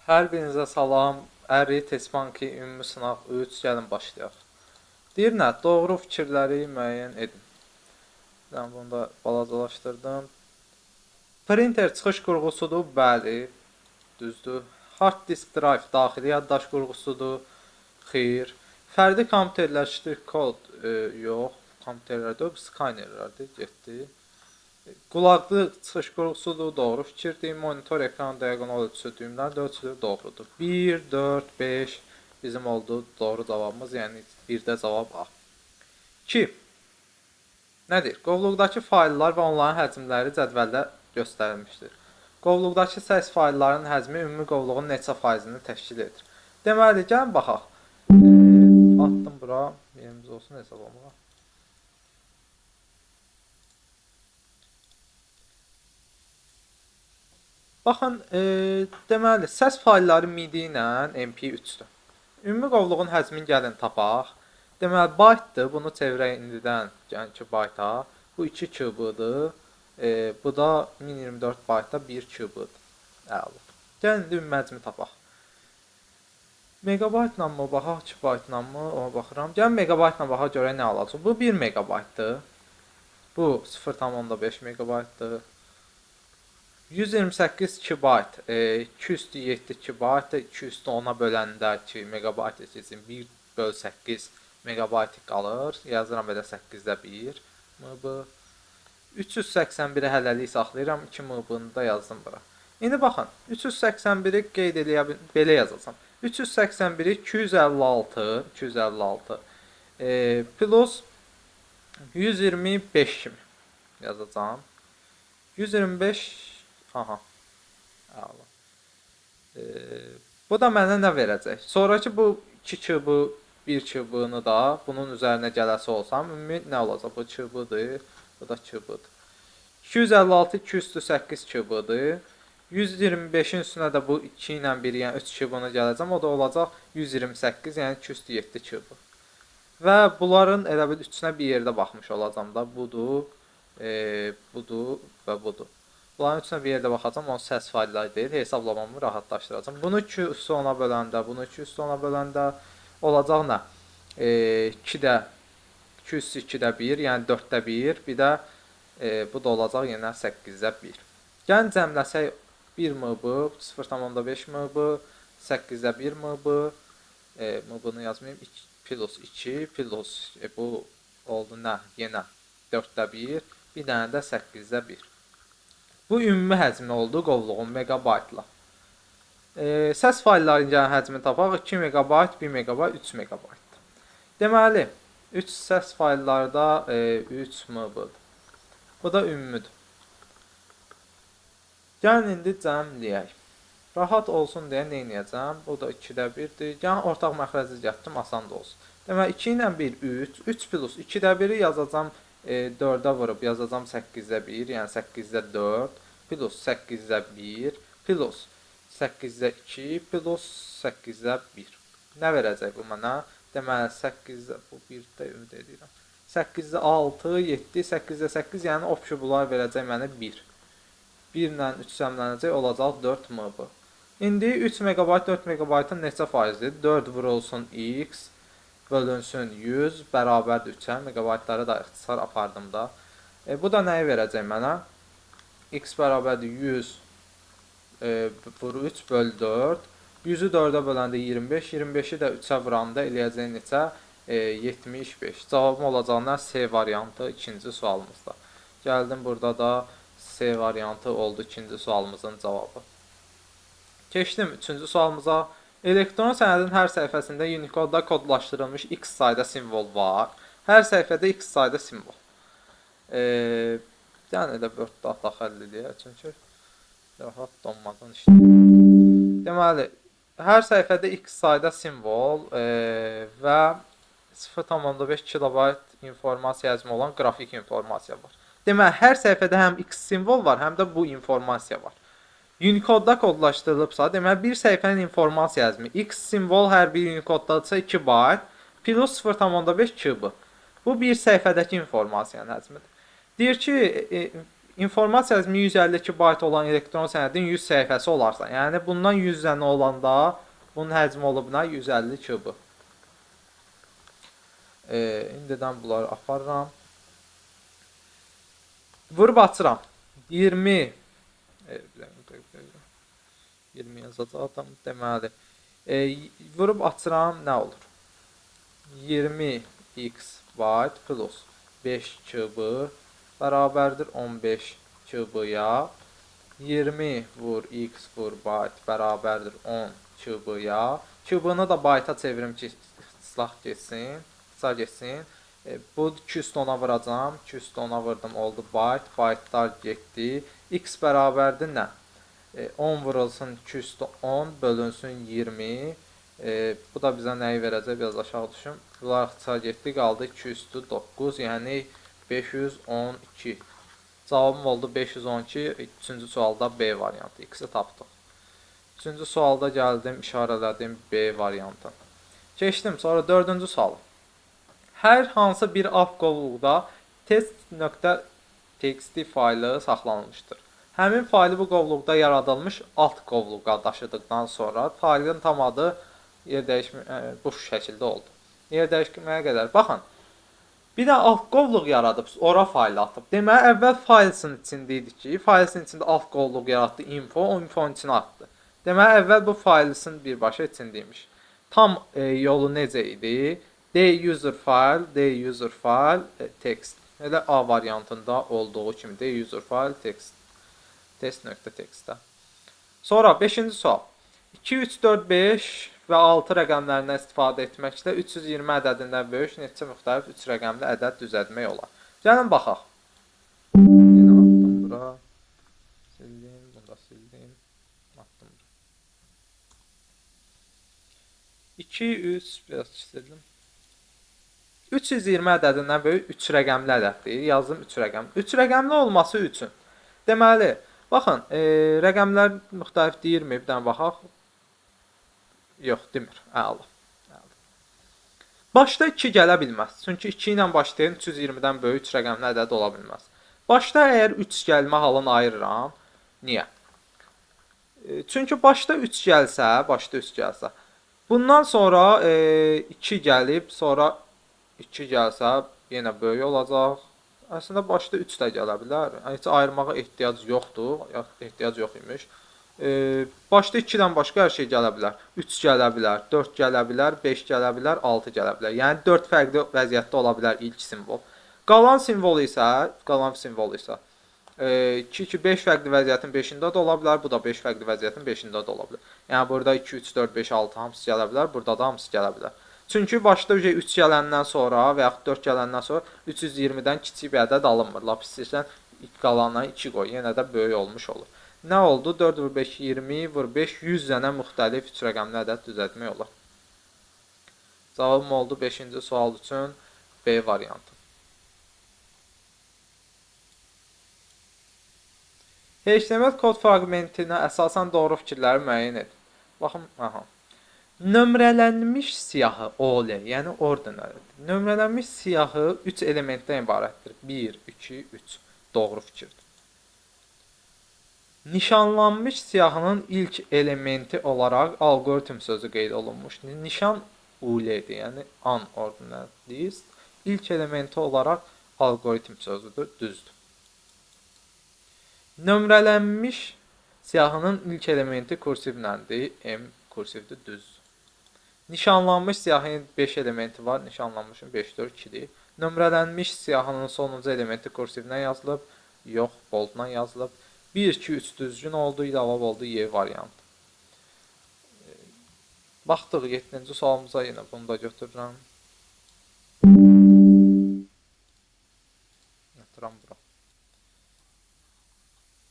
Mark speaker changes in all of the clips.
Speaker 1: Hər birinizə salam. Əri Test Banki ümumi sınaq 3. Gəlin başlayaq. Deyir nə? Doğru fikirləri müəyyən edin. Mən bunu da balacalaşdırdım. Printer çıxış qurğusudur. Bəli, düzdür. Hard disk drive daxili yaddaş qurğusudur. Xeyr. Fərdi kompüterlər ştrik kod yox. Kompüterlərdə yox, skanerlərdir. Getdi. Qulaqlıq çıxış qurğusudur, doğru fikirdir. Monitor ekran diaqonal ölçüsü düyümlər də ölçülür, doğrudur. 1, 4, 5 bizim oldu doğru cavabımız, yəni 1-də cavab A. 2. Nədir? Qovluqdakı fayllar və onların həcmləri cədvəldə göstərilmişdir. Qovluqdakı səs fayllarının həcmi ümumi qovluğun neçə faizini təşkil edir? Deməli, gəlin baxaq. Atdım bura, yerimiz olsun hesablamağa. Baxın, deməli, səs faylları MIDI ilə MP3-dür. Ümumi qovluğun həcmini gəlin tapaq. Deməli, byte-dır, bunu çevirək indidən, yəni ki, byte-a. Bu 2 KB-dır. Bu da 1024 byte-da 1 KB-dır. Əla. Gəlin indi ümumi həcmi tapaq. Megabaytla mı baxaq, 2 byte-la mı, ona baxıram. Gəlin megabaytla baxaq, görək nə alacaq. Bu 1 megabaytdır. Bu 0,5 megabaytdır. 128 kibayt, 207 kibayt, 2 10-a böləndə ki, megabayt üçün 1 böl 8 megabayt qalır. Yazıram belə 8-də 1 MB. 381-i hələlik saxlayıram, 2 MB-nı da yazdım bura. İndi baxın, 381-i qeyd eləyə belə yazacağam. 381-i 256, plus 125 kimi yazacağam. 125, aha, əla. Bu da mənə nə verəcək? Sonraki bu 2 KB, 1 KB-nı da bunun üzərinə gələsi olsam, ümumi nə olacaq? Bu KB-dır, bu da KB-dır. 256, 208 KB-dır. 125-in üstünə də bu 2 ilə 1, yəni 3 KB-nı gələcəm. O da olacaq 128, yəni 207 KB. Və bunların elə bil üçünə bir yerdə baxmış olacağam da. Budur, budur və budur. Bunların üçünə bir yerdə baxacağam, onun səs faylları deyil, hesablamamı rahatlaşdıracağam. Bunu 2 üstü 10-a böləndə, bunu 2 üstü 10-a böləndə olacaq nə? 2-də, 2 üstü 2-də 1, yəni 4-də 1, bir də bu da olacaq yenə 8-də 1. Gəlin cəmləsək 1 MB, 0,5 MB, 8-də 1 MB, MB-ni yazmayayım, 2, plus 2, plus, bu oldu nə? Yenə 4-də 1, bir dənə də 8-də 1. Bu ümumi həcmi oldu qovluğun megabaytla. Səs fayllarının gələn həcmini tapaq 2 megabayt, 1 megabayt, 3 megabaytdır. Deməli, 3 səs faylları da 3 MB-dır. Bu da ümumüdür. Gəlin indi cəmləyək. Rahat olsun deyə nə edəcəm? Bu da 2-də 1-dir. Gəlin ortaq məxrəci gətirdim, asan da olsun. Deməli, 2 ilə 1, 3. 3 plus 2-də 1-i yazacağam. 4-ə vurub yazacağam 8-də 1, yəni 8-də 4, plus 8-də 1, plus 8-də 2, plus 8-də 1. Nə verəcək bu mənə? Deməli, 8-də, bu 1-də ümid edirəm. 8-də 6, 7, 8-də 8, yəni opşu bunlar verəcək mənə 1. 1 ilə 3 cəmlənəcək, olacaq 4 MB. İndi 3 megabayt, 4 megabaytın neçə faizdir? 4 vurulsun x, bölünsün 100, bərabərdir 3-ə, megabaytları da ixtisar apardım da. Bu da nəyi verəcək mənə? X bərabərdir 100 vur 3 böl 4. 100-ü 4-ə böləndə 25, 25-i də 3-ə vuranda eləyəcək neçə? 75. Cavabım olacaq nə? C variantı ikinci sualımızda. Gəldim burada da C variantı oldu ikinci sualımızın cavabı. Keçdim üçüncü sualımıza. Elektron sənədin hər səhifəsində Unicode-da kodlaşdırılmış X sayda simvol var. Hər səhifədə X sayda simvol. Yəni elə Word-də ataq həll eləyək, çünki rahat donmadan işləyir. Deməli, hər səhifədə X sayda simvol və 0,5 kilobayt informasiya həcmi olan qrafik informasiya var. Deməli, hər səhifədə həm X simvol var, həm də bu informasiya var. Unicode-da kodlaşdırılıbsa, deməli, bir səhifənin informasiya həcmi X simvol hər bir Unicode-dadırsa 2 bayt plus 0,5 KB. Bu bir səhifədəki informasiyanın həcmidir. Deyir ki, İnformasiya həcmi 152 bayt olan elektron sənədin 100 səhifəsi olarsa, yəni bundan 100 dənə olanda bunun həcmi olub nə? 150 KB. İndidən bunları aparıram. Vurub açıram. 20 20 yazacaqdım deməli. Vurub açıram, nə olur? 20x byte plus 5 KB bərabərdir 15 KB-ya. 20 vur x vur byte bərabərdir 10 KB-ya. KB-nı da byte-a çevirim ki, ixtislah getsin, ixtisar getsin. Bu 210-a vuracağam. 210-a vurdum, oldu byte. Byte-lar getdi. X bərabərdir nə? 10 vurulsun 210 bölünsün 20. Bu da bizə nəyi verəcək? Biraz aşağı düşüm. Bunlar ixtisar getdi, qaldı 209, yəni 512. Cavabım oldu 512. Üçüncü sualda B variantı. X-i tapdıq. Üçüncü sualda gəldim, işarələdim B variantı. Keçdim, sonra dördüncü sualı. Hər hansı bir alt qovluqda test.txt faylı saxlanılmışdır. Həmin faylı bu qovluqda yaradılmış alt qovluğa daşıdıqdan sonra faylın tam adı yer dəyişmə bu şəkildə oldu. Yer dəyişməyə qədər. Baxın, bir də alt qovluq yaradıb, ora faylı atıb. Deməli, əvvəl faylsın içində idi ki, faylsın içində alt qovluq yaratdı info, o infonun içinə atdı. Deməli, əvvəl bu faylsın birbaşa içindəymiş. Tam yolu necə idi? D user file, D user file, text. Elə A variantında olduğu kimi D user file, text. Test.txt-də. Sonra 5-ci sual. 2, 3, 4, 5 və 6 rəqəmlərindən istifadə etməklə 320 ədədindən böyük neçə müxtəlif 3 rəqəmli ədəd düzəltmək olar. Gəlin baxaq. Yenə atdım bura. Sildim, bunu da sildim. Atdım bura. 2, 3, biraz sildim. 320 ədədindən böyük 3 rəqəmli ədəddir. Yazdım 3 rəqəm. 3 rəqəmli olması üçün. Deməli, baxın, rəqəmlər müxtəlif deyirmi? Bir dənə baxaq. Yox, demir. Əla. Başda 2 gələ bilməz. Çünki 2 ilə başlayan 320-dən böyük 3 rəqəmli ədəd ola bilməz. Başda əgər 3 gəlmə halını ayırıram. Niyə? Çünki başda 3 gəlsə, başda 3 gəlsə. Bundan sonra 2 gəlib, sonra 2 gəlsə yenə böyük olacaq. Əslində başda 3 də gələ bilər. Heç ayırmağa ehtiyac yoxdur. Ehtiyac yox imiş. Başda 2-dən başqa hər şey gələ bilər. 3 gələ bilər, 4 gələ bilər, 5 gələ bilər, 6 gələ bilər. Yəni 4 fərqli vəziyyətdə ola bilər ilk simvol. Qalan simvol isə, 2, 2, 5 fərqli vəziyyətin 5-ində də ola bilər. Bu da 5 fərqli vəziyyətin 5-ində də ola bilər. Yəni burada 2, 3, 4, 5, 6 hamısı gələ bilər. Burada da hamısı gələ bilər. Çünki başda 3 gələndən sonra və yaxud 4 gələndən sonra 320-dən kiçik bir ədəd alınmır. Lap istəyirsən qalandan 2 qoy, yenə də böyük olmuş olur. Nə oldu? 4 vur 5, 20 vur 5, 100 dənə müxtəlif 3 rəqəmli ədəd düzəltmək olar. Cavabım oldu 5-ci sual üçün B variantı. HTML kod fraqmentinə əsasən doğru fikirləri müəyyən edin. Baxın, aha. Nömrələnmiş siyahı OL, yəni ordinal. Nömrələnmiş siyahı 3 elementdən ibarətdir. 1, 2, 3. Doğru fikirdir. Nişanlanmış siyahının ilk elementi olaraq algoritm sözü qeyd olunmuş. Nişan UL-dir, yəni unordered list. İlk elementi olaraq algoritm sözüdür, düzdür. Nömrələnmiş siyahının ilk elementi kursivləndir, M kursivdir, düzdür. Nişanlanmış siyahının 5 elementi var, nişanlanmışın 5, 4, 2-dir. Nömrələnmiş siyahının sonuncu elementi kursivlə yazılıb, yox, boldla yazılıb. 1, 2, 3 düzgün oldu, cavab oldu Y variantı. Baxdıq 7-ci sualımıza, yenə bunu da götürürəm. Gətirəm bura.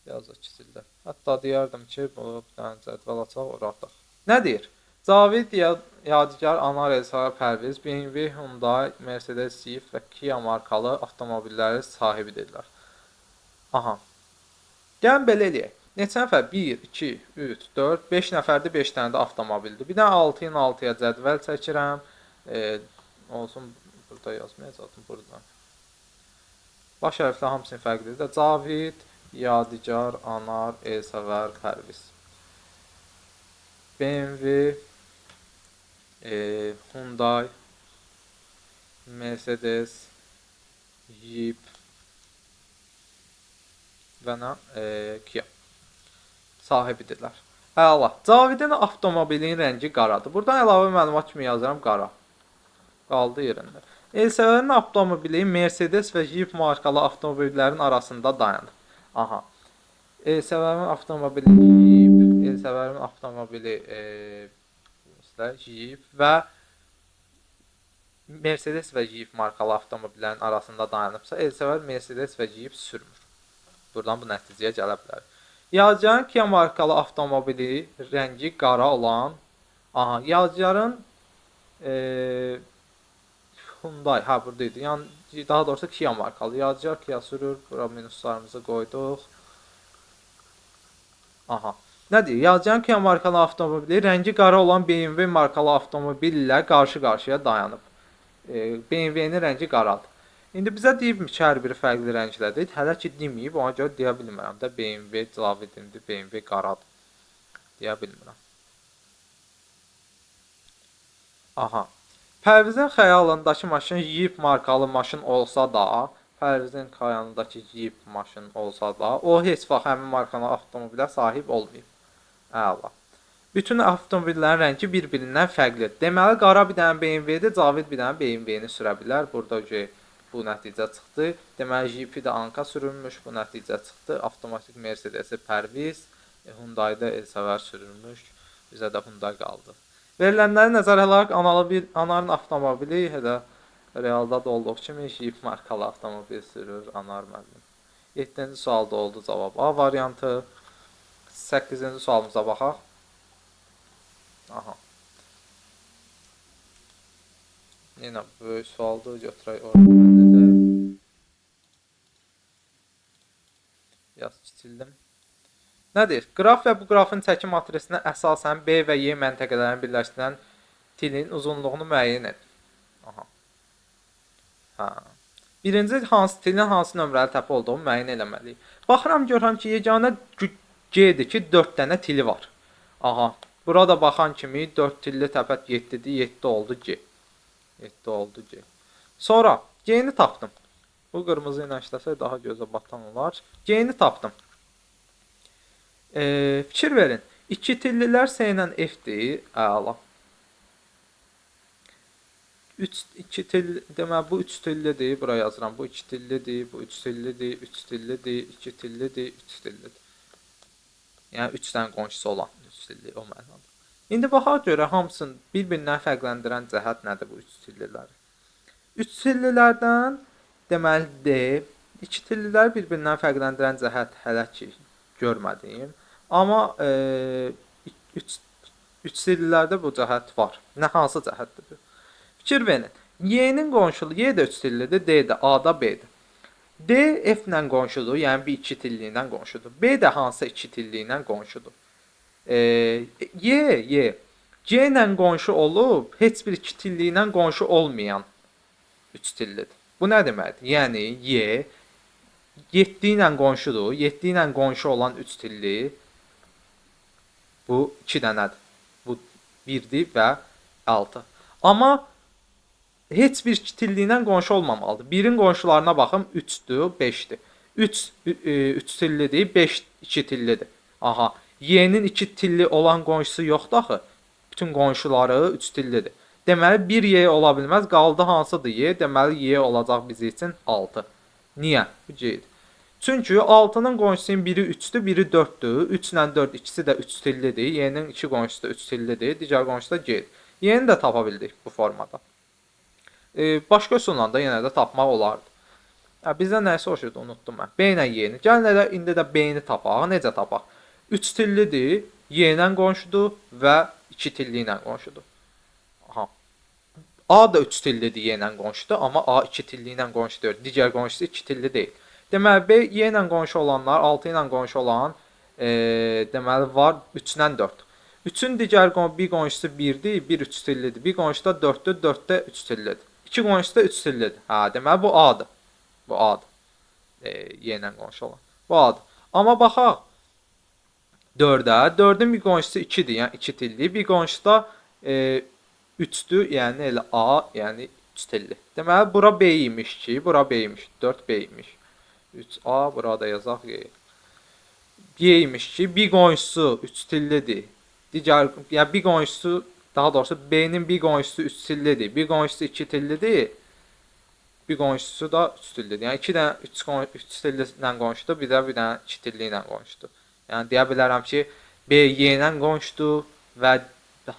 Speaker 1: Biraz da kiçildi. Hətta deyərdim ki, bu bir dənə cədvəl açaq, ora ataq. Nə deyir? Cavid Yadigar, Anar Elsara Pərviz, BMW, Hyundai, Mercedes, Swift və Kia markalı avtomobilləri sahibidirlər. Aha. Gəlin belə eləyək. Neçə nəfər? 1, 2, 3, 4, 5 nəfərdir, 5 dənə də avtomobildir. Bir dənə 6 ilə 6-ya cədvəl çəkirəm. Olsun, burada yazmayacaqdım, burada. Baş hərflə hamısının fərqlidir də. Cavid, Yadigar, Anar, Elsəvər, Pərviz. BMW, Hyundai, Mercedes, Jeep və nə? Kia sahibidirlər. Əla. Cavidin avtomobilinin rəngi qaradır. Buradan əlavə məlumat kimi yazıram qara. Qaldı yerində. Elsəvərin avtomobili Mercedes və Jeep markalı avtomobillərin arasında dayanır. Aha. Elsəvərin avtomobili Jeep, Elsəvərin avtomobili Jeep və Mercedes və Jeep markalı avtomobillərin arasında dayanıbsa, Elsəvər Mercedes və Jeep sürmür. Buradan bu nəticəyə gələ bilər. Yadigarın Kia markalı avtomobili rəngi qara olan, aha, Yadigarın Hyundai, hə, burada idi. Yəni, daha doğrusu Kia markalı. Yadigar Kia sürür. Bura minuslarımızı qoyduq. Aha. Nə deyir? Yadigarın Kia markalı avtomobili rəngi qara olan BMW markalı avtomobillə qarşı-qarşıya dayanıb. BMW-nin rəngi qaradır. İndi bizə deyibmi ki, hər biri fərqli rənglədir? Hələ ki deməyib, ona görə deyə bilmirəm də BMW Cavidindir, BMW qaradır. Deyə bilmirəm. Aha. Pərvizin xəyalındakı maşın Jeep markalı maşın olsa da, Pərvizin xəyalındakı Jeep maşın olsa da, o heç vaxt həmin markalı avtomobilə sahib olmayıb. Əla. Bütün avtomobillərin rəngi bir-birindən fərqlidir. Deməli, qara bir dənə BMW-dir, Cavid bir dənə BMW-ni sürə bilər. Burada bu nəticə çıxdı. Deməli, Jeep-i də Anka sürülmüş, bu nəticə çıxdı. Avtomatik Mercedes-i Pərviz, Hyundai-da Elsəvər sürülmüş. Bizə də Hyundai qaldı. Verilənləri nəzərə alaraq Anarın avtomobili elə realda da olduğu kimi Jeep markalı avtomobil sürür Anar müəllim. 7-ci sualda oldu cavab A variantı. 8-ci sualımıza baxaq. Aha. Yenə böyük sualdır. Götürək orada edək. Yaz kiçildim. Nə deyir? Qraf və bu qrafın çəki matrisinə əsasən B və Y məntəqələrini birləşdirən tilin uzunluğunu müəyyən edin. Aha. Hə. Birinci, hansı tilin hansı nömrəli təpə olduğunu müəyyən eləməliyik. Baxıram, görürəm ki, yeganə G-dir ki, 4 dənə tili var. Aha. Burada baxan kimi 4 tilli təpə 7-dir, 7 oldu G. 7 oldu G. Sonra G-ni tapdım. Bu qırmızı ilə işləsək daha gözə batan olar. G-ni tapdım. Fikir verin. 2 tillilər S ilə F-dir. Əla. 3, 2 till, deməli bu 3 tillidir. Bura yazıram. Bu 2 tillidir, bu 3 tillidir, 3 tillidir, 2 tillidir, 3 tillidir. Yəni 3 dənə qonşusu olan 3 tilli o mənada. İndi baxaq görə hamısını bir-birindən fərqləndirən cəhət nədir bu 3 tilliləri? 3 tillilərdən deməli D, 2 tilliləri bir-birindən fərqləndirən cəhət hələ ki görmədim. Amma 3 tillilərdə bu cəhət var. Nə hansı cəhətdir bu? Fikir verin. Y-nin qonşulu, Y də 3 tillidir, D də, A da, B-dir. D F ilə qonşudur, yəni bir 2 tilli ilə qonşudur. B də hansısa 2 tilli ilə qonşudur. Y, C ilə qonşu olub, heç bir 2 tilli ilə qonşu olmayan 3 tillidir. Bu nə deməkdir? Yəni Y 7 ilə qonşudur. 7 ilə qonşu olan 3 tilli bu 2 dənədir. Bu 1-dir və 6. Amma heç bir 2 tilli ilə qonşu olmamalıdır. 1-in qonşularına baxım 3-dür, 5-dir. 3 3 tillidir, 5 2 tillidir. Aha. Y-nin 2 tilli olan qonşusu yoxdur axı. Bütün qonşuları 3 tillidir. Deməli 1 Y ola bilməz. Qaldı hansıdır Y? Deməli Y olacaq bizi üçün 6. Niyə? Bu G-dir. Çünki 6-nın qonşusunun biri 3-dür, biri 4-dür. 3 ilə 4 ikisi də 3 tillidir. Y-nin 2 qonşusu da 3 tillidir. Digər qonşusu da G-dir. Y-ni də tapa bildik bu formada. Başqa üsulla da yenə də tapmaq olardı. Bizdə nəyi soruşurdu, unutdum mən. B ilə Y-ni. Gəlin elə indi də B-ni tapaq. Necə tapaq? 3 tillidir, Y ilə qonşudur və 2 tilli ilə qonşudur. Aha. A da 3 tillidir, Y ilə qonşudur, amma A 2 tilli ilə qonşu deyil. Digər qonşusu 2 tilli deyil. Deməli, B Y ilə qonşu olanlar, 6 ilə qonşu olan, deməli, var 3 ilə 4. 3-ün digər bir qonşusu 1-dir, 1 3 tillidir. Bir qonşusu da 4-dür, 4 də 3 tillidir. 2 qonşusu da 3 tillidir. Hə, deməli, bu A-dır. Bu A-dır. Y ilə qonşu olan. Bu A-dır. Amma baxaq 4-ə. 4-ün bir qonşusu 2-dir, yəni 2 tilli. Bir qonşusu da 3-dür, yəni elə A, yəni 3 tilli. Deməli, bura B imiş ki, bura B imiş, 4 B imiş. 3A, burada yazaq Y. Y imiş ki, bir qonşusu 3 tillidir. Digər, yəni bir qonşusu, daha doğrusu B-nin bir qonşusu 3 tillidir, bir qonşusu 2 tillidir, bir qonşusu da 3 tillidir. Yəni 2 dənə 3 tilli ilə qonşudur, bir də bir dənə 2 tilli ilə qonşudur. Yəni deyə bilərəm ki, B Y ilə qonşudur və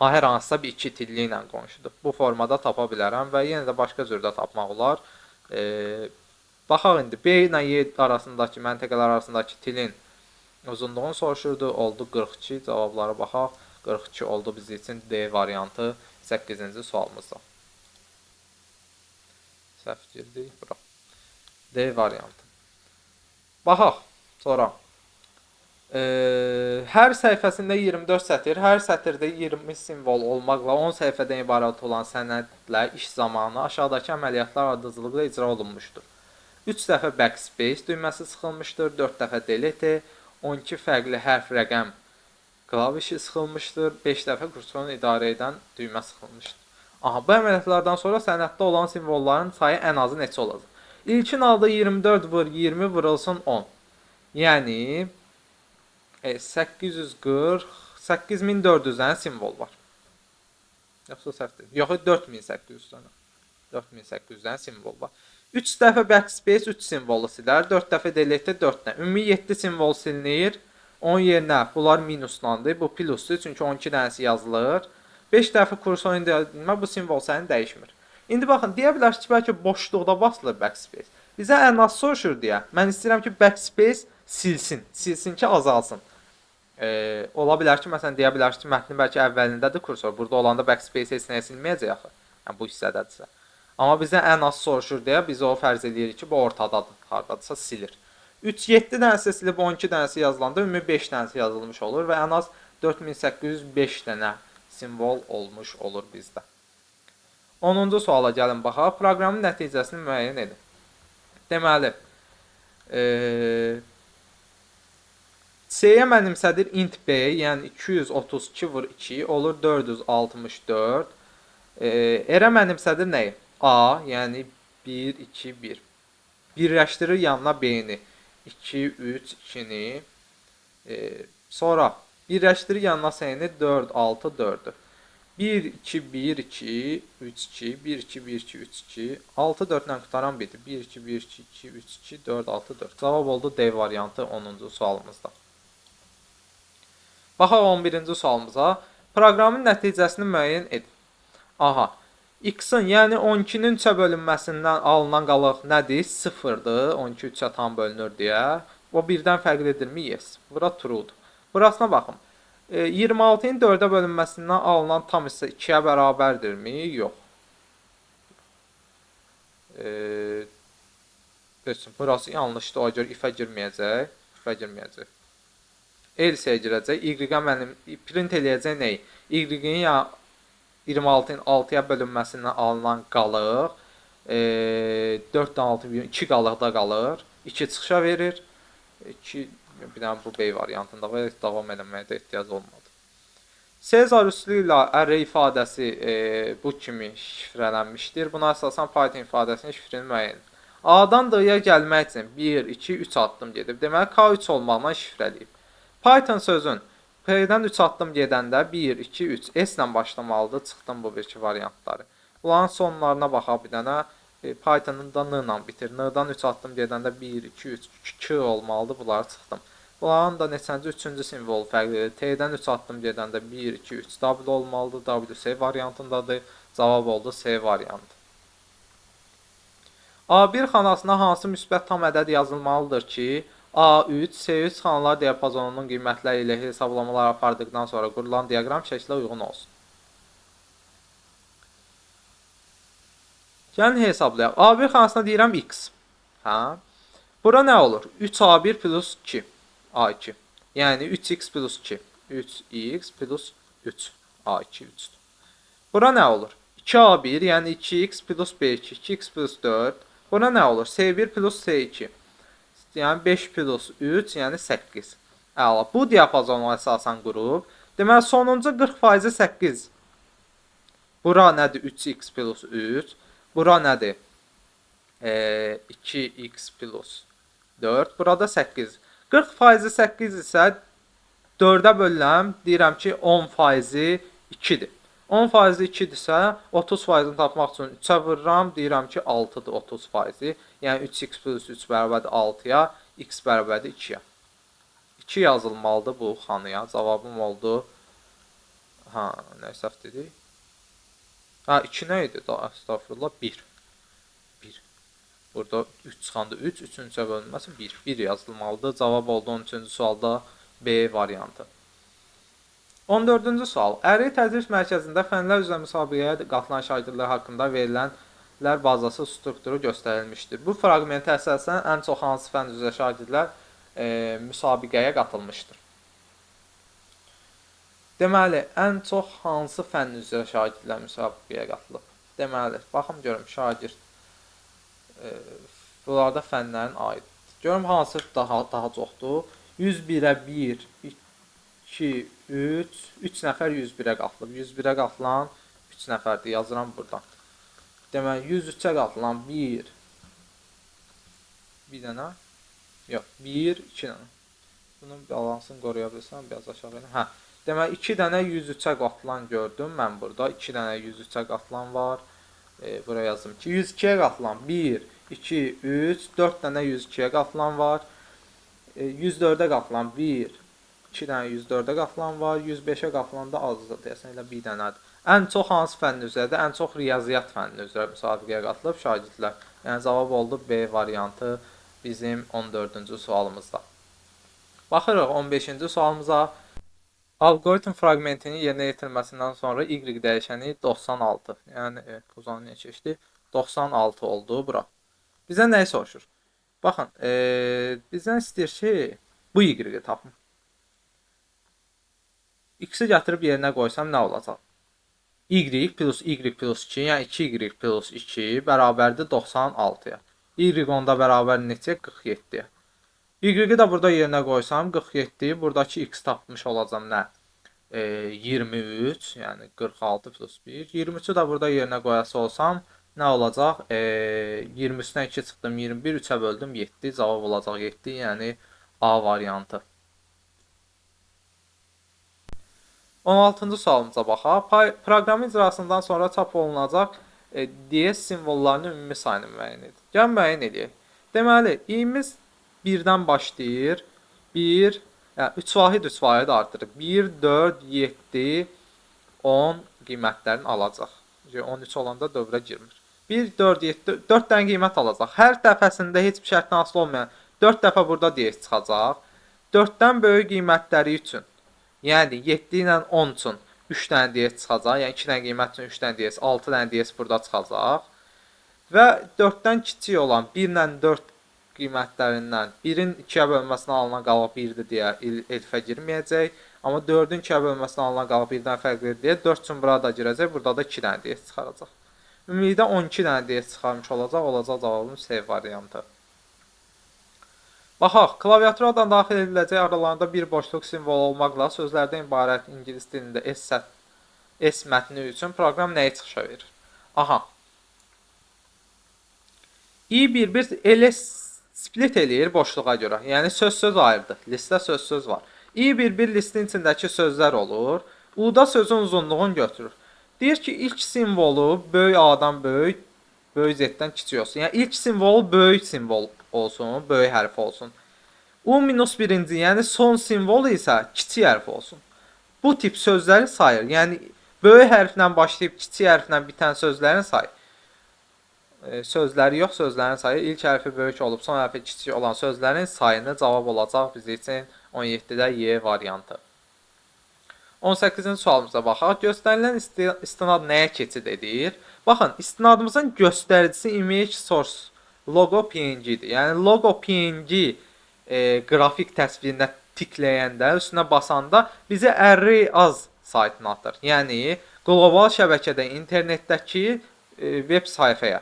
Speaker 1: hər hansısa bir 2 tilli ilə qonşudur. Bu formada tapa bilərəm və yenə də başqa cürdə tapmaq olar. Baxaq indi B ilə Y arasındakı məntəqələr arasındakı tilin uzunluğunu soruşurdu. Oldu 42. Cavablara baxaq. 42 oldu bizi üçün D variantı 8-ci sualımızda. Səhv girdik bura. D variantı. Baxaq sonra. Hər səhifəsində 24 sətir, hər sətirdə 20 simvol olmaqla 10 səhifədən ibarət olan sənədlə iş zamanı aşağıdakı əməliyyatlar ardıcıllıqla icra olunmuşdur. 3 dəfə backspace düyməsi sıxılmışdır, 4 dəfə delete, 12 fərqli hərf rəqəm klavişi sıxılmışdır, 5 dəfə kursorunu idarə edən düymə sıxılmışdır. Aha, bu əməliyyatlardan sonra sənəddə olan simvolların sayı ən azı neçə olacaq? İlkin halda 24 vur 20 vurulsun 10. Yəni 840, 8400 dənə simvol var. Yoxsa səhvdir. Yox, 4800 dənə. 4800 dənə simvol var. 3 dəfə backspace 3 simvolu silər, 4 dəfə delete 4 dənə. Ümumi 7 simvol silinir. Onun yerinə bunlar minuslandı. Bu plusdur, çünki 12 dənəsi yazılır. 5 dəfə kursor indirmə bu simvol sayını dəyişmir. İndi baxın, deyə bilərsiniz ki, bəlkə boşluqda basılır backspace. Bizə ən az soruşur deyə. Mən istəyirəm ki, backspace silsin. Silsin ki, azalsın. Ola bilər ki, məsələn, deyə bilərsiniz ki, mətnin bəlkə əvvəlindədir kursor. Burada olanda backspace heç nəyə silməyəcək axı. Yəni, bu hissədədirsə. Amma bizə ən az soruşur deyə biz o fərz eləyirik ki, bu ortadadır. Hardadırsa silir. 3, 7 dənəsi silib 12 dənəsi yazılanda ümumi 5 dənəsi yazılmış olur və ən az 4805 dənə simvol olmuş olur bizdə. 10-cu suala gəlin baxaq. Proqramın nəticəsini müəyyən edin. Deməli, C-yə mənimsədir int B, yəni 232 vur 2 olur 464. R-ə mənimsədir nəyi? A, yəni 1, 2, 1. Birləşdirir yanına B-ni. 2, 3, 2-ni. Sonra birləşdirir yanına S-ni 4, 6, 4-ü. 1, 2, 1, 2, 3, 2, 1, 2, 1, 2, 3, 2, 6, 4 ilə qutaran birdir. 1, 2, 1, 2, 2, 3, 2, 4, 6, 4. Cavab oldu D variantı 10-cu sualımızda. Baxaq 11-ci sualımıza. Proqramın nəticəsini müəyyən edin. Aha, X-in, yəni 12-nin 3-ə bölünməsindən alınan qalıq nədir? 0-dır. 12 3-ə tam bölünür deyə. O birdən fərqlidirmi? Yes. Bura true-dur. Burasına baxın. 26-nın 4-ə bölünməsindən alınan tam hissə 2-yə bərabərdirmi? Yox. Burası yanlışdır. Ona görə if-ə girməyəcək. If-ə girməyəcək. Else-yə girəcək. Y-ə mənim print eləyəcək nəyi? Y-in ya 26-nın 6-ya bölünməsindən alınan qalıq 4-dən 6, 2 qalıqda qalır. 2 çıxışa verir. 2, bir dənə bu B variantında var, davam eləməyə də ehtiyac olmadı. Sezar üsulu ilə array ifadəsi bu kimi şifrələnmişdir. Buna əsasən Python ifadəsinin şifrini müəyyən edir. A-dan D-yə gəlmək üçün 1, 2, 3 addım gedib. Deməli, K3 olmaqla şifrələyib. Python sözün P-dən 3 addım gedəndə 1, 2, 3 S ilə başlamalıdır. Çıxdım bu bir iki variantları. Bunların sonlarına baxaq bir dənə. Python'ın da N ilə bitir. N-dan 3 addım gedəndə 1, 2, 3, 2 olmalıdır. Bunları çıxdım. Bunların da neçənci? 3-cü simvol fərqlidir. T-dən 3 addım gedəndə 1, 2, 3 W olmalıdır. W C variantındadır. Cavab oldu C variantı. A1 xanasına hansı müsbət tam ədəd yazılmalıdır ki, A3, C3 xanalar diapazonunun qiymətləri ilə hesablamalar apardıqdan sonra qurulan diaqram şəklə uyğun olsun. Gəlin hesablayaq. A1 xanasına deyirəm X. Hə? Bura nə olur? 3A1 plus 2. A2. Yəni 3x plus 2. 3x plus 3. A2 3-dür. Bura nə olur? 2A1, yəni 2x plus B2, 2x plus 4. Bura nə olur? C1 plus C2. Yəni 5 plus 3, yəni 8. Əla. Bu diapazonu əsasən qurub. Deməli, sonuncu 40%-i 8. Bura nədir? 3x plus 3. Bura nədir? 2x plus 4. Burada 8. 40%-i 8 isə 4-ə bölürəm. Deyirəm ki, 10%-i 2-dir. 10%-i 2-dirsə, 30%-ni tapmaq üçün 3-ə vururam. Deyirəm ki, 6-dır 30%-i. Yəni 3x plus 3 bərabərdir 6-ya, x bərabərdir 2-yə. 2 yazılmalıdır bu xanaya. Cavabım oldu. Ha, nə səhv dedik? Ha, 2 nə idi? Əstəğfurullah, 1. 1. Burada 3 çıxanda 3, 3-ün 3-ə bölünməsi 1. 1 yazılmalıdır. Cavab oldu 13-cü sualda B variantı. 14-cü sual. Ərəyi Tədris Mərkəzində fənlər üzrə müsabiqəyə qatılan şagirdlər haqqında verilənlər bazası strukturu göstərilmişdir. Bu fraqmentə əsasən ən çox hansı fənn üzrə şagirdlər müsabiqəyə qatılmışdır? Deməli, ən çox hansı fənn üzrə şagirdlər müsabiqəyə qatılıb? Deməli, baxım görüm, şagird bunlarda fənlərin aiddir. Görüm hansı daha çoxdur. 101-ə 1, 2, 3, 3 nəfər 101-ə qatılıb. 101-ə qatılan 3 nəfərdir, yazıram buradan. Deməli, 103-ə qatılan 1, bir dənə, yox, 1, 2 dənə. Bunun balansını qoruya bilsəm, biraz aşağı inim. Hə, deməli, 2 dənə 103-ə qatılan gördüm mən burada. 2 dənə 103-ə qatılan var. Buraya yazdım ki, 102-yə qatılan 1, 2, 3, 4 dənə 102-yə qatılan var. 104-ə qatılan 1, 2 dənə 104-ə qatılan var. 105-ə qatılan da azdır, deyəsən elə bir dənədir. Ən çox hansı fənn üzrədir? Ən çox riyaziyyat fənni üzrə müsabiqəyə qatılıb şagirdlər. Yəni, cavab oldu B variantı bizim 14-cü sualımızda. Baxırıq 15-ci sualımıza. Alqoritm fraqmentinin yerinə yetirilməsindən sonra Y dəyişəni 96. Yəni, buzan niyə keçdi? 96 oldu bura. Bizə nəyi soruşur? Baxın, bizdən istəyir ki, bu Y-i tapın. X-i gətirib yerinə qoysam nə olacaq? Y plus Y plus 2, yəni 2Y plus 2 bərabərdir 96-ya. Y onda bərabər neçə? 47-yə. Y-i də burada yerinə qoysam 47, buradakı X tapmış olacam nə? 23, yəni 46 plus 1. 23-ü də burada yerinə qoyası olsam nə olacaq? 23-dən 2 çıxdım, 21, 3-ə böldüm, 7. Cavab olacaq 7, yəni A variantı. 16-cı sualımıza baxaq. Proqramın icrasından sonra çap olunacaq DS simvollarının ümumi sayını müəyyən edir. Gəl müəyyən edək. Deməli, i-miz 1-dən başlayır. 1, yəni 3 vahid 3 vahid artırır. 1, 4, 7, 10 qiymətlərini alacaq. 13 olanda dövrə girmir. 1, 4, 7, 4 dənə qiymət alacaq. Hər dəfəsində heç bir şərtdən asılı olmayan 4 dəfə burada DS çıxacaq. 4-dən böyük qiymətləri üçün, yəni 7 ilə 10 üçün 3 dənə DS çıxacaq. Yəni 2 dənə qiymət üçün 3 dənə DS, 6 dənə DS burada çıxacaq. Və 4-dən kiçik olan 1 ilə 4 qiymətlərindən 1-in 2-yə bölməsinə alınan qalıq 1-dir deyə elfə girməyəcək. Amma 4-ün 2-yə bölməsinə alınan qalıq 1-dən fərqlidir deyə 4 üçün burada girəcək, burada da 2 dənə DS çıxaracaq. Ümumilikdə 12 dənə DS çıxarmış olacaq, olacaq cavabım C variantı. Baxaq, klaviaturadan daxil ediləcək aralarında bir boşluq simvolu olmaqla sözlərdən ibarət ingilis dilində S mətni üçün proqram nəyi çıxışa verir? Aha. I11 elə split eləyir boşluğa görə. Yəni söz-söz ayırdı. Listə söz-söz var. I11 listin içindəki sözlər olur. U-da sözün uzunluğunu götürür. Deyir ki, ilk simvolu böyük A-dan böyük, böyük Z-dən kiçik olsun. Yəni ilk simvolu böyük simvol olsun, böyük hərf olsun. U minus birinci, yəni son simvolu isə kiçik hərf olsun. Bu tip sözləri sayır. Yəni böyük hərflə başlayıb kiçik hərflə bitən sözlərin sayı. Sözləri yox, sözlərin sayı. İlk hərfi böyük olub, son hərfi kiçik olan sözlərin sayını cavab olacaq biz üçün 17-də Y variantı. 18-ci sualımıza baxaq. Göstərilən istinad nəyə keçid edir? Baxın, istinadımızın göstəricisi image source logo PNG-dir. Yəni logo PNG qrafik təsvirinə tikləyəndə, üstünə basanda bizə array az saytına atır. Yəni qlobal şəbəkədə internetdəki web səhifəyə.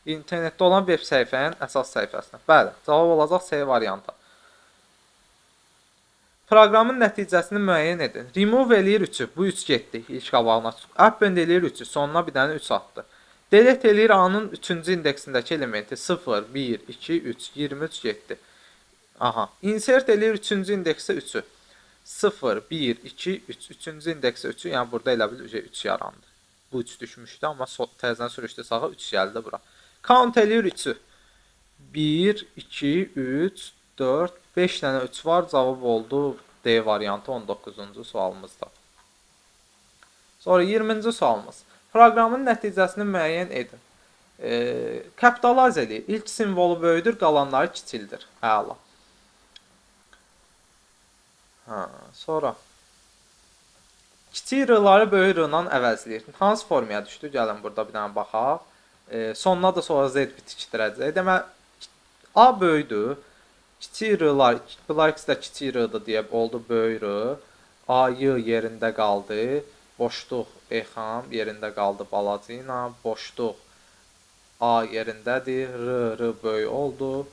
Speaker 1: İnternetdə olan web səhifənin əsas səhifəsinə. Bəli, cavab olacaq C variantı. Proqramın nəticəsini müəyyən edin. Remove eləyir 3-ü. Bu 3 getdi. İlk qabağına çıxdı. Append eləyir 3-ü. Sonuna bir dənə 3 atdı. Delete eləyir A-nın 3-cü indeksindəki elementi. 0, 1, 2, 3, 23 getdi. Aha. Insert eləyir 3-cü indeksə 3-ü. 0, 1, 2, 3. 3-cü indeksə 3-ü. Yəni burada elə bil 3 yarandı. Bu 3 düşmüşdü, amma təzədən sürüşdü sağa 3 gəldi bura. Count eləyir 3-ü. 1, 2, 3, 4, 5 dənə 3 var. Cavab oldu D variantı 19-cu sualımızda. Sonra 20-ci sualımız. Proqramın nəticəsini müəyyən edin. Kapitalize eləyir. İlk simvolu böyüdür, qalanları kiçildir. Əla. Hə, sonra kiçik r-ları böyük r-la əvəzləyir. Hansı formaya düşdü? Gəlin burada bir dənə baxaq. Sonuna da sonra z bitişdirəcək. Demək, A böyüdür. Kiçik r-lar, bunlar ikisi də kiçik r-dır deyə oldu böyük r. A, Y yerində qaldı. Boşluq E xam yerində qaldı balaca ilə. Boşluq A yerindədir. R, R böyük oldu.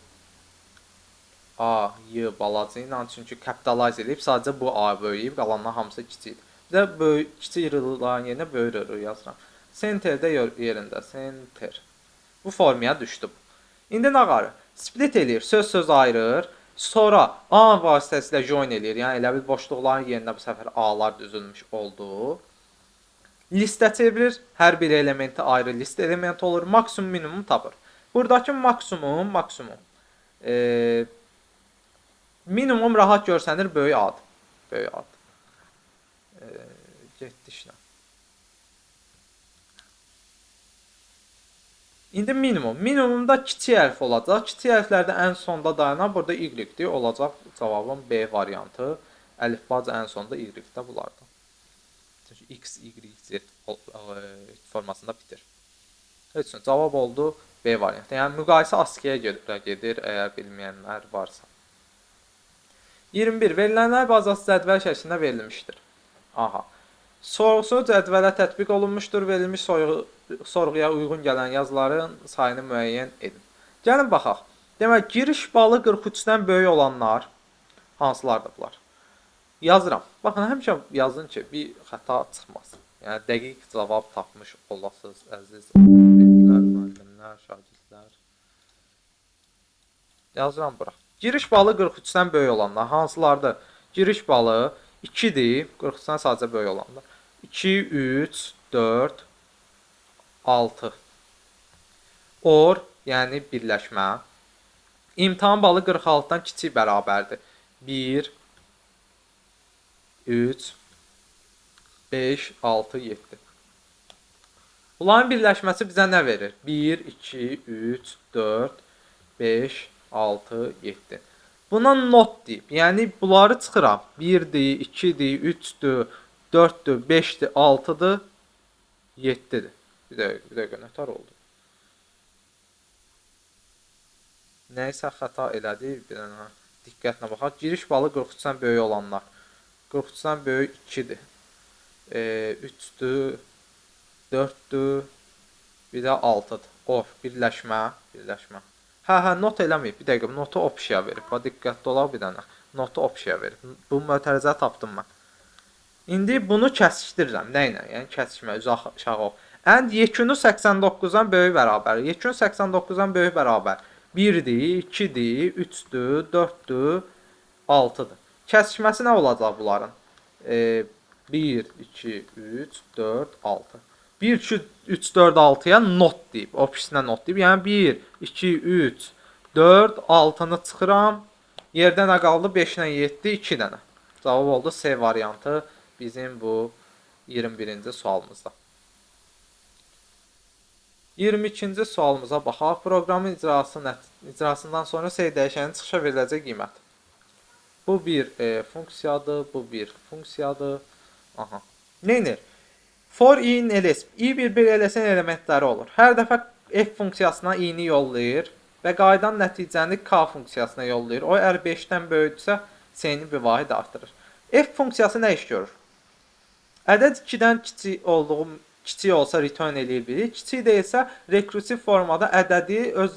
Speaker 1: A, Y balaca ilə. Çünki kapitalize eləyib. Sadəcə bu A böyüyüb. Qalanlar hamısı kiçikdir. Bir də böyük, kiçik r-ların yerinə böyük r yazıram. Center də yerində. Center. Bu formaya düşdü. İndi nə qarı? Split eləyir, söz-söz ayırır. Sonra A vasitəsilə join eləyir. Yəni elə bil boşluqların yerinə bu səfər A-lar düzülmüş oldu. Listə çevirir. Hər bir elementi ayrı list elementi olur. Maksimum, minimum tapır. Buradakı maksimum, maksimum. Minimum rahat görsənir böyük ad. Böyük ad. Getdi işlə. İndi minimum. Minimumda kiçik hərf olacaq. Kiçik hərflərdə ən sonda dayanan burada Y-dir. Olacaq cavabın B variantı. Əlifbaca ən sonda Y-də bunlardan. Çünki X, Y, Z formasında bitir. Heç üçün cavab oldu B variantı. Yəni müqayisə ASCII-yə görə gedir, əgər bilməyənlər varsa. 21. Verilənlər bazası cədvəl şəklində verilmişdir. Aha. Sorğusu cədvələ tətbiq olunmuşdur. Verilmiş sorğuya uyğun gələn yazıların sayını müəyyən edin. Gəlin baxaq. Demək, giriş balı 43-dən böyük olanlar hansılardır bunlar? Yazıram. Baxın, həmişə yazın ki, bir xəta çıxmaz. Yəni, dəqiq cavab tapmış olasınız, əziz abituriyentlər, müəllimlər, şagirdlər. Yazıram bura. Giriş balı 43-dən böyük olanlar hansılardır? Giriş balı 2-dir. 43-dən sadəcə böyük olanlar. 2, 3, 4, 6. Or, yəni birləşmə. İmtahan balı 46-dan kiçik bərabərdir. 1, 3, 5, 6, 7. Bunların birləşməsi bizə nə verir? 1, 2, 3, 4, 5, 6, 7. Buna not deyib. Yəni, bunları çıxıram. 1-dir, 2-dir, 3-dür, 4-dür, 5-dir, 6-dır, 7-dir. Bir dəqiqə, nətər oldu? Nəyisə xəta elədi. Bir dənə diqqətlə baxaq. Giriş balı 43-dən böyük olanlar. 43-dən böyük 2-dir. 3-dür, 4-dür, bir də 6-dır. Or, birləşmə, birləşmə. Hə, not eləməyib. Bir dəqiqə, notu opşiya verib. Bax, diqqətli olaq bir dənə. Notu opşiya verib. Bu mötərizə tapdım mən. İndi bunu kəsişdirirəm. Nə ilə? Yəni, kəsişmə, üzü aşağı ox. And yekunu 89-dan böyük bərabər. Yekun 89-dan böyük bərabər. 1-dir, 2-dir, 3-dür, 4-dür, 6-dır. Kəsişməsi nə olacaq bunların? 1, 2, 3, 4, 6. 1, 2, 3, 4, 6-ya not deyib. Ofisinə not deyib. Yəni 1, 2, 3, 4, 6-nı çıxıram. Yerdə nə qaldı? 5 ilə 7, 2 dənə. Cavab oldu C variantı bizim bu 21-ci sualımızda. 22-ci sualımıza baxaq. Proqramın icrasından sonra C dəyişənin çıxışa veriləcək qiymət. Bu bir funksiyadır, bu bir funksiyadır. Aha. Neynir? For i in ls. I bir bir ls-in elementləri olur. Hər dəfə f funksiyasına i-ni yollayır və qayıdan nəticəni k funksiyasına yollayır. O, əgər 5-dən böyükdürsə, c-ni bir vahid artırır. F funksiyası nə iş görür? Ədəd 2-dən kiçik olduğu Kiçik olsa return eləyir 1-i. Kiçik deyilsə rekursiv formada ədədi öz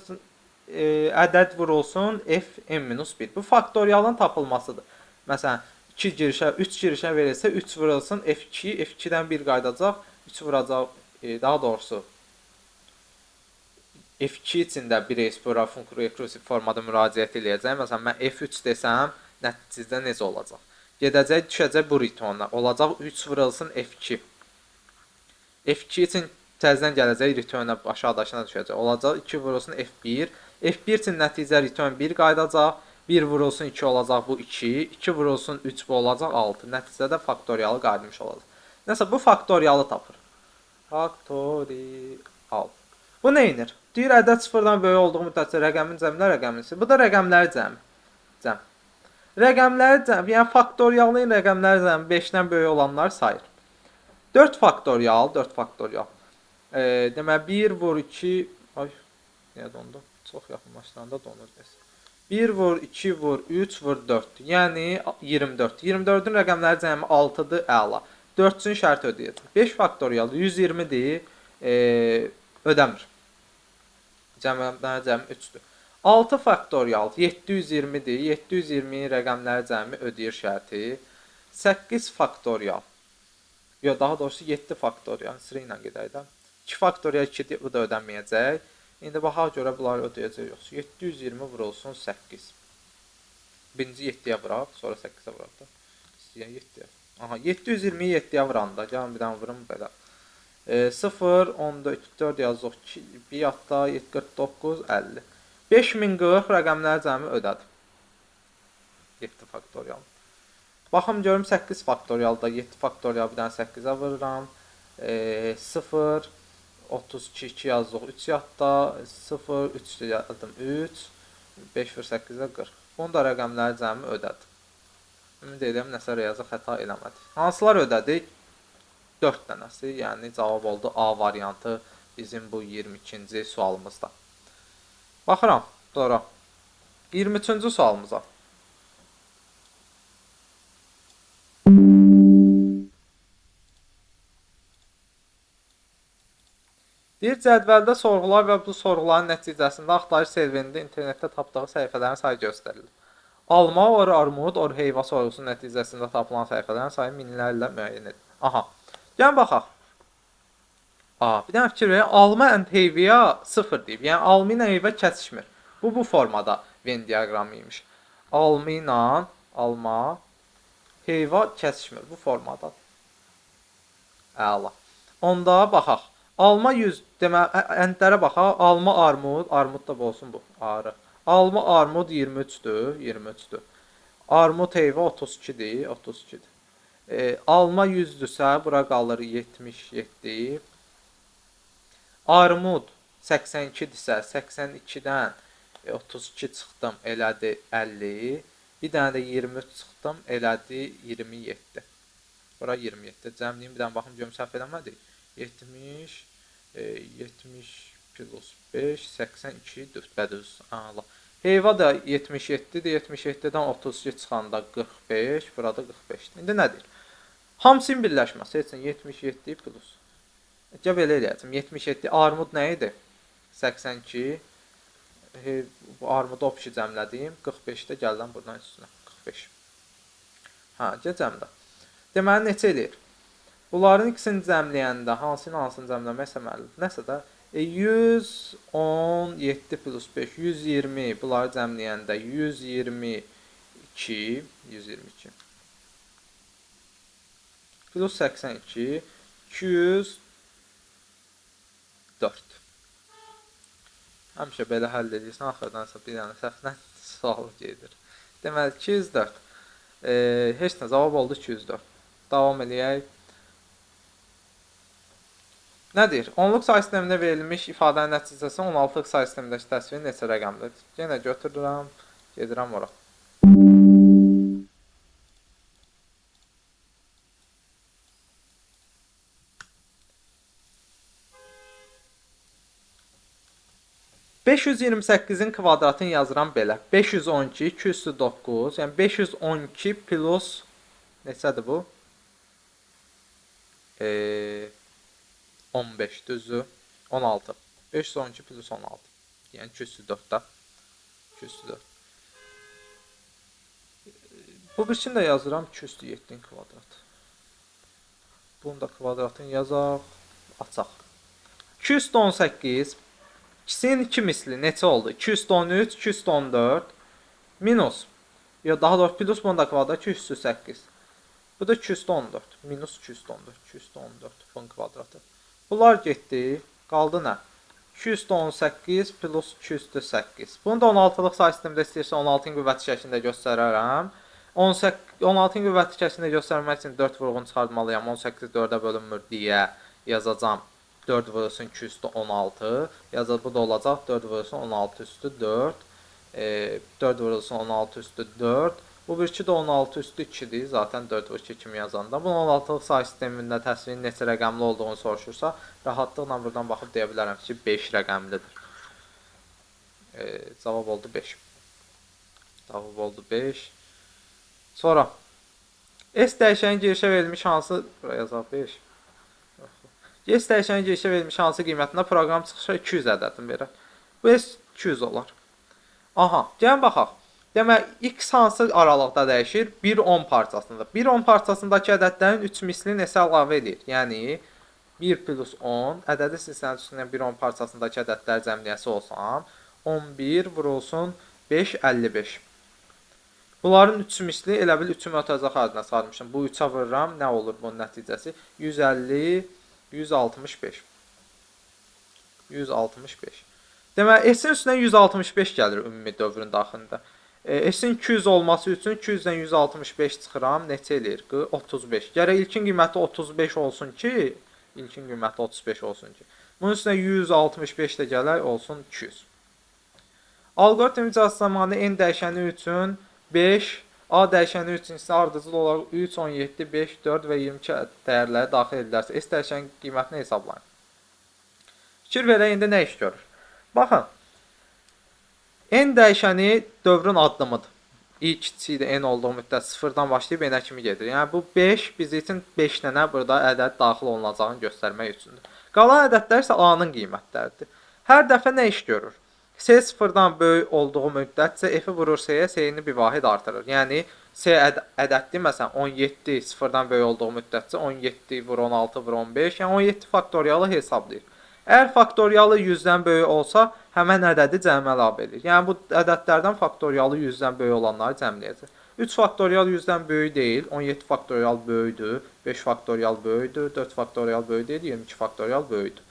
Speaker 1: ədəd vurulsun f n-1. Bu faktorialın tapılmasıdır. Məsələn, 2 girişə, 3 girişə verilsə 3 vurulsun f2, f2-dən 1 qayıdacaq, 3 vuracaq, daha doğrusu f2 üçün də bir bura rekursiv formada müraciət eləyəcək. Məsələn, mən f3 desəm, nəticədə necə olacaq? Gedəcək, düşəcək bu return-a. Olacaq 3 vurulsun f2. F2 üçün təzədən gələcək return-a, aşağıdakına düşəcək. Olacaq 2 vurulsun f1. F1 üçün nəticə return 1 qayıdacaq. 1 vurulsun 2 olacaq bu 2. 2 vurulsun 3 bu olacaq 6. Nəticədə faktorialı qayıtmış olacaq. Nəsə bu faktorialı tapır. Faktorial. Bu nə edir? Deyir ədəd sıfırdan böyük olduğu müddətcə rəqəmin cəmlər rəqəmisi. Bu da rəqəmləri cəmi. Cəm. Rəqəmləri cəm, yəni faktorialın rəqəmləri cəmi 5-dən böyük olanlar sayır. 4 faktorial, 4 faktorial. Deməli 1 vur 2, ay, niyə dondu? Çox yaxınlaşdıranda donur desin. 1 vur 2 vur 3 vur 4. Yəni 24. 24-ün rəqəmləri cəmi 6-dır, əla. 4 üçün şərt ödəyəcək. 5 faktorial 120-dir, ödəmir. Cəmləri cəmi 3-dür. 6 faktorial 720-dir. 720-nin rəqəmləri cəmi ödəyir şərti. 8 faktorial. Yox, daha doğrusu 7 faktorial. Sıra ilə gedək də. 2 faktorial 2-dir, bu da ödənməyəcək. İndi baxa görə bunları ödəyəcək yoxsa. 720 vurulsun 8. Birinci 7-yə vuraq, sonra 8-ə vuraq da. İstəyən 7-yə. Aha, 720-yi 7-yə vuranda, gəlin bir dənə vurum belə. 0, 14, 4 yazdıq, 2, bir yadda, 49, 50. 5040 rəqəmlər cəmi ödədi. 7 faktorial. Baxım görüm 8 faktorialda 7 faktorial bir dənə 8-ə vururam. 0, 32, 2 yazdıq, 3 yadda, 0, 3 yazdım, 3, 5 vur 8-ə 40. Bunu da rəqəmlər cəmi ödədi. Ümid edirəm, nəsə riyazi xəta eləmədik. Hansılar ödədik? 4 dənəsi, yəni cavab oldu A variantı bizim bu 22-ci sualımızda. Baxıram, sonra 23-cü sualımıza. Deyir, cədvəldə sorğular və bu sorğuların nəticəsində axtarış serverində internetdə tapdığı səhifələrin sayı göstərilir. Alma, or armud, or heyva sorğusunun nəticəsində tapılan səhifələrin sayı minlərlə müəyyən edilir. Aha, gəlin baxaq. Bir dənə fikir verin, alma and heyvaya 0 deyib. Yəni, alma ilə heyva kəsişmir. Bu formada Venn diaqramı imiş. Alma ilə alma, heyva kəsişmir. Bu formada. Əla. Onda baxaq. Alma 100, deməli, əndlərə baxaq. Alma, armud, armud da olsun bu, arı. Alma, armud 23-dür, 23-dür. Armud heyva 32-dir, 32-dir. Alma 100-dürsə, bura qalır 77. Armud 82-dirsə, 82-dən 32 çıxdım, elədi 50. Bir dənə də 23 çıxdım, elədi 27. Bura 27. Cəmliyim, bir dənə baxım, görüm, səhv eləmədik. 70, 70 plus 5, 82, 4, Allah. Heyva da 77-dir, 77-dən 32 çıxanda 45, burada 45-dir. İndi nə deyir? Hamısının birləşməsi üçün 77 plus. Gəl belə eləyəcəm. 77, armud nə idi? 82, bu armudu opşi cəmlədiyim, 45-də gəldim buradan üstünə, 45. Hə, gəl cəmdə. Deməli, neçə eləyir? Bunların ikisini cəmləyəndə, hansını hansını cəmləmək səmərlidir. Nəsə də, 117 plus 5, 120, bunları cəmləyəndə 122, 122 plus 82, 204. Həmişə belə həll edirsən, axırdansa bir dənə səhvlə sual gedir. Deməli, 204. Heç nə, cavab oldu 204. Davam eləyək. Nə deyir? Onluq sayı sistemində verilmiş ifadənin nəticəsi 16-lıq sayı sistemindəki təsviri neçə rəqəmdir? Yenə götürürəm, gedirəm ora. 528-in kvadratını yazıram belə. 512, 209, yəni 512 plus neçədir bu? 15, düzdür? 16. 512 plus 16. Yəni 2 üstü 4-də. 2 üstü 4. Bu birisini də yazıram 2 üstü 7-nin kvadratı. Bunu da kvadratını yazaq, açaq. 2 üstü 18, ikisinin 2 misli neçə oldu? 2 üstü 13, 2 üstü 14, minus, ya daha doğrusu plus bunu da kvadrat 2 üstü 8. Bu da 2 üstü 14, minus 2 üstü 14, 2 üstü 14 bunun kvadratı. Bunlar getdi, qaldı nə? 2 üstü 18 plus 2 üstü 8. Bunu da 16-lıq say sistemində istəyirsə 16-nın qüvvəti şəklində göstərərəm. 16-nın qüvvəti şəklində göstərmək üçün 4 vurğun çıxartmalıyam. 18 4-ə bölünmür deyə yazacağam. 4 vurulsun 2 üstü 16. Yazacaq, bu da olacaq 4 vurulsun 16 üstü 4. 4 vurulsun 16 üstü 4. Bu bir iki də 16 üstü 2-dir. Zaten 4 vur 2 kimi yazanda. Bunu 16-lıq say sistemində təsvirin neçə rəqəmli olduğunu soruşursa, rahatlıqla buradan baxıb deyə bilərəm ki, 5 rəqəmlidir. Cavab oldu 5. Cavab oldu 5. Sonra S dəyişənin girişə verilmiş hansı, buraya yazaq 5. S dəyişənin girişə verilmiş hansı qiymətində proqram çıxışa 200 ədədini verər. Bu S 200 olar. Aha, gəlin baxaq. Demək, X hansı aralıqda dəyişir? 1-10 parçasında. 1-10 parçasındakı ədədlərin 3 mislini S əlavə edir. Yəni, 1 plus 10, ədədi silsilənin üstündən 1-10 parçasındakı ədədlər cəmliyəsi olsam, 11 vurulsun 5, 55. Bunların 3 misli, elə bil 3-ü mötərizə xaricinə çıxarmışam. Bu 3-ə vururam, nə olur bunun nəticəsi? 150, 165. 165. Demək, S-in üstündən 165 gəlir ümumi dövrün daxilində. S-in 200 olması üçün 200-dən 165 çıxıram, neçə eləyir? 35. Gərək ilkin qiyməti 35 olsun ki, ilkin qiyməti 35 olsun ki. Bunun üstünə 165 də gələr, olsun 200. Alqoritm icrası zamanı N dəyişəni üçün 5, A dəyişəni üçün isə ardıcıl olaraq 3, 17, 5, 4 və 22 dəyərləri daxil edilərsə, S dəyişənin qiymətini hesablayın. Fikir verək, indi nə iş görür? Baxın, N dəyişəni dövrün addımıdır. İ kiçikdir, N olduğu müddət 0-dan başlayıb N-ə kimi gedir. Yəni, bu 5 biz üçün 5 dənə burada ədəd daxil olunacağını göstərmək üçündür. Qalan ədədlər isə A-nın qiymətləridir. Hər dəfə nə iş görür? C 0-dan böyük olduğu müddətcə F-i vurur C-yə, C-ni bir vahid artırır. Yəni, C ədəddir, məsələn, 17 0-dan böyük olduğu müddətcə 17 vur 16 vur 15, yəni 17 faktorialı hesablayır. Əgər faktorialı 100-dən böyük olsa, həmən ədədi cəmə əlavə edir. Yəni, bu ədədlərdən faktorialı 100-dən böyük olanları cəmləyəcək. 3 faktorial 100-dən böyük deyil, 17 faktorial böyükdür, 5 faktorial böyükdür, 4 faktorial böyük deyil, 22 faktorial böyükdür.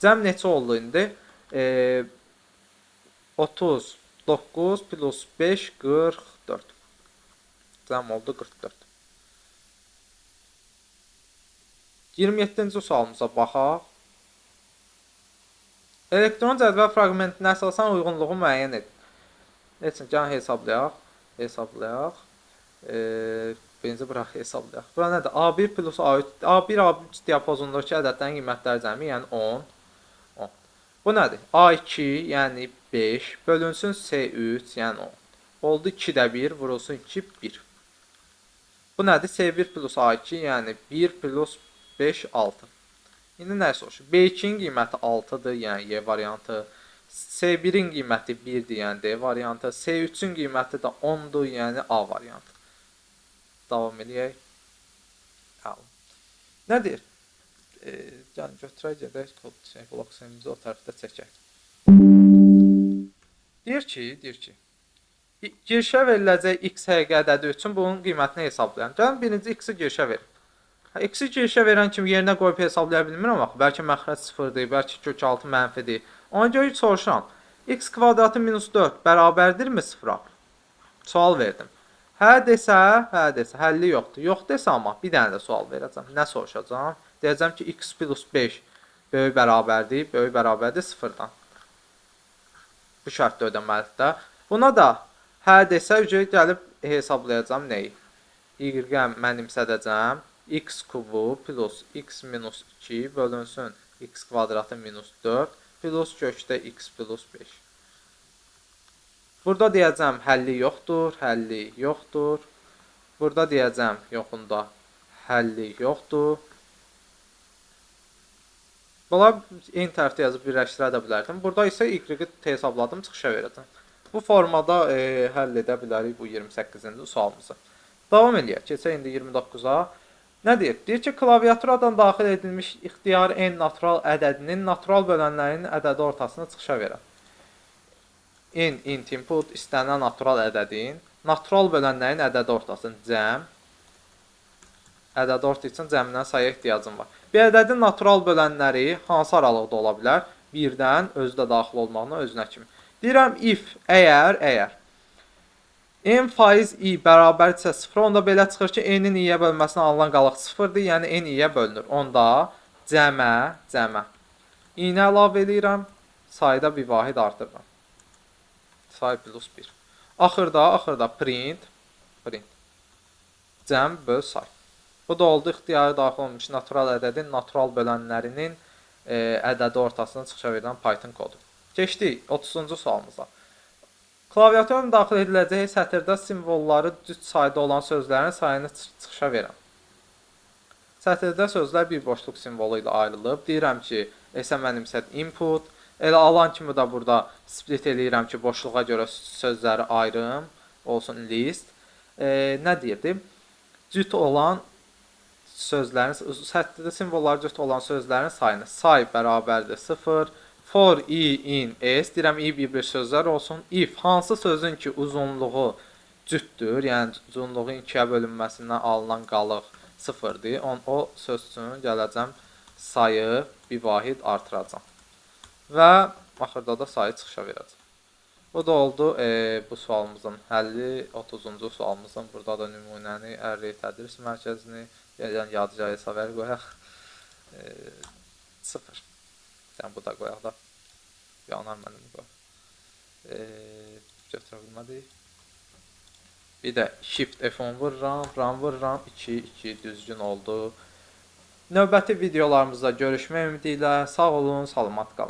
Speaker 1: Cəm neçə oldu indi? 39 plus 5, 44. Cəm oldu 44. 27-ci sualımıza baxaq. Elektron cədvəl fraqmentinə əsasən uyğunluğu müəyyən edin. Neçə? Gəlin hesablayaq. Hesablayaq. Birinci bıraq hesablayaq. Bura nədir? A1 plus A3. A1, A3 diapazonundakı ədədlərin qiymətləri cəmi, yəni 10. 10. Bu nədir? A2, yəni 5, bölünsün C3, yəni 10. Oldu 2-də 1, vurulsun 2, 1. Bu nədir? C1 plus A2, yəni 1 plus 5, 6. İndi nə soruşur? B2-nin qiyməti 6-dır, yəni Y variantı. C1-in qiyməti 1-dir, yəni D variantı. C3-ün qiyməti də 10-dur, yəni A variantı. Davam eləyək. Nə deyir? Gəlin, götürək, gedək, blok semimizi o tərəfdə çəkək. Deyir ki, girişə veriləcək x həqiqi ədədi üçün bunun qiymətini hesablayın. Gəlin, birinci x-i girişə verin. X-i girişə verən kimi yerinə qoyub hesablaya bilmirəm axı. Bəlkə məxrəc 0-dır, bəlkə kök 6 mənfidir. Ona görə soruşuram. X kvadratı minus 4 bərabərdirmi 0-a? Sual verdim. Hə desə, həlli yoxdur. Yox desə amma bir dənə də sual verəcəm. Nə soruşacağam? Deyəcəm ki, x plus 5 böyük bərabərdir 0-dan. Bu şərtdə ödəməlidir də. Buna da hə desə, gəlib hesablayacağam nəyi? Y-ə mənimsədəcəm. X kubu plus x minus 2 bölünsün x kvadratı minus 4 plus kökdə x plus 5. Burada deyəcəm həlli yoxdur, həlli yoxdur. Burada deyəcəm yoxunda həlli yoxdur. Bunlar eyni tərtib yazıb birləşdirə də bilərdim. Burada isə y-i hesabladım, çıxışa verəcəm. Bu formada həll edə bilərik bu 28-ci sualımızı. Davam eləyək. Keçək indi 29-a. Nə deyir? Deyir ki, klaviaturadan daxil edilmiş ixtiyari n natural ədədinin natural bölənlərinin ədədi ortasını çıxışa verən. N int input istənilən natural ədədin natural bölənlərin ədədi ortasını cəm ədədi orta üçün cəmindən saya ehtiyacım var. Bir ədədin natural bölənləri hansı aralıqda ola bilər? 1-dən özü də daxil olmaqla özünə kimi. Deyirəm if, əgər n faiz i bərabərdirsə 0, onda belə çıxır ki, n-in i-yə bölməsinə alınan qalıq 0-dır, yəni n i-yə bölünür. Onda cəmə i-ni əlavə eləyirəm, sayda bir vahid artırıram. Say plus 1. Axırda print, cəm böl say. Bu da oldu ixtiyari daxil olmuş natural ədədin natural bölənlərinin ədədi ortasına çıxışa verilən Python kodu. Keçdik 30-cu sualımıza. Klaviaturun daxil ediləcəyi sətirdə simvolları cüt sayda olan sözlərin sayını çıxışa verən. Sətirdə sözlər bir boşluq simvolu ilə ayrılıb. Deyirəm ki, S mənimsəd input. Elə alan kimi də burada split eləyirəm ki, boşluğa görə sözləri ayrım, olsun list. Nə deyirdim? Cüt olan sözlərin, sətirdə simvolları cüt olan sözlərin sayını say bərabərdir 0. For i in s, deyirəm i bir sözlər olsun. If hansı sözün ki uzunluğu cütdür, yəni uzunluğun 2-yə bölünməsindən alınan qalıq 0-dır. O söz üçün gələcəm sayı bir vahid artıracam. Və axırda da sayı çıxışa verəcəm. Bu da oldu bu sualımızın həlli, 30-cu sualımızın. Burada da nümunəni, ərri tədris mərkəzini, yəni yadca hesab vər qoyaq. 0. Yəni bu da qoyaq da. Yanar mənim qoyaq. Götürə bilmədik. Bir də Shift F10 vururam, RAM vururam. 2, 2 düzgün oldu. Növbəti videolarımızda görüşmək ümidi ilə sağ olun, salamat qalın.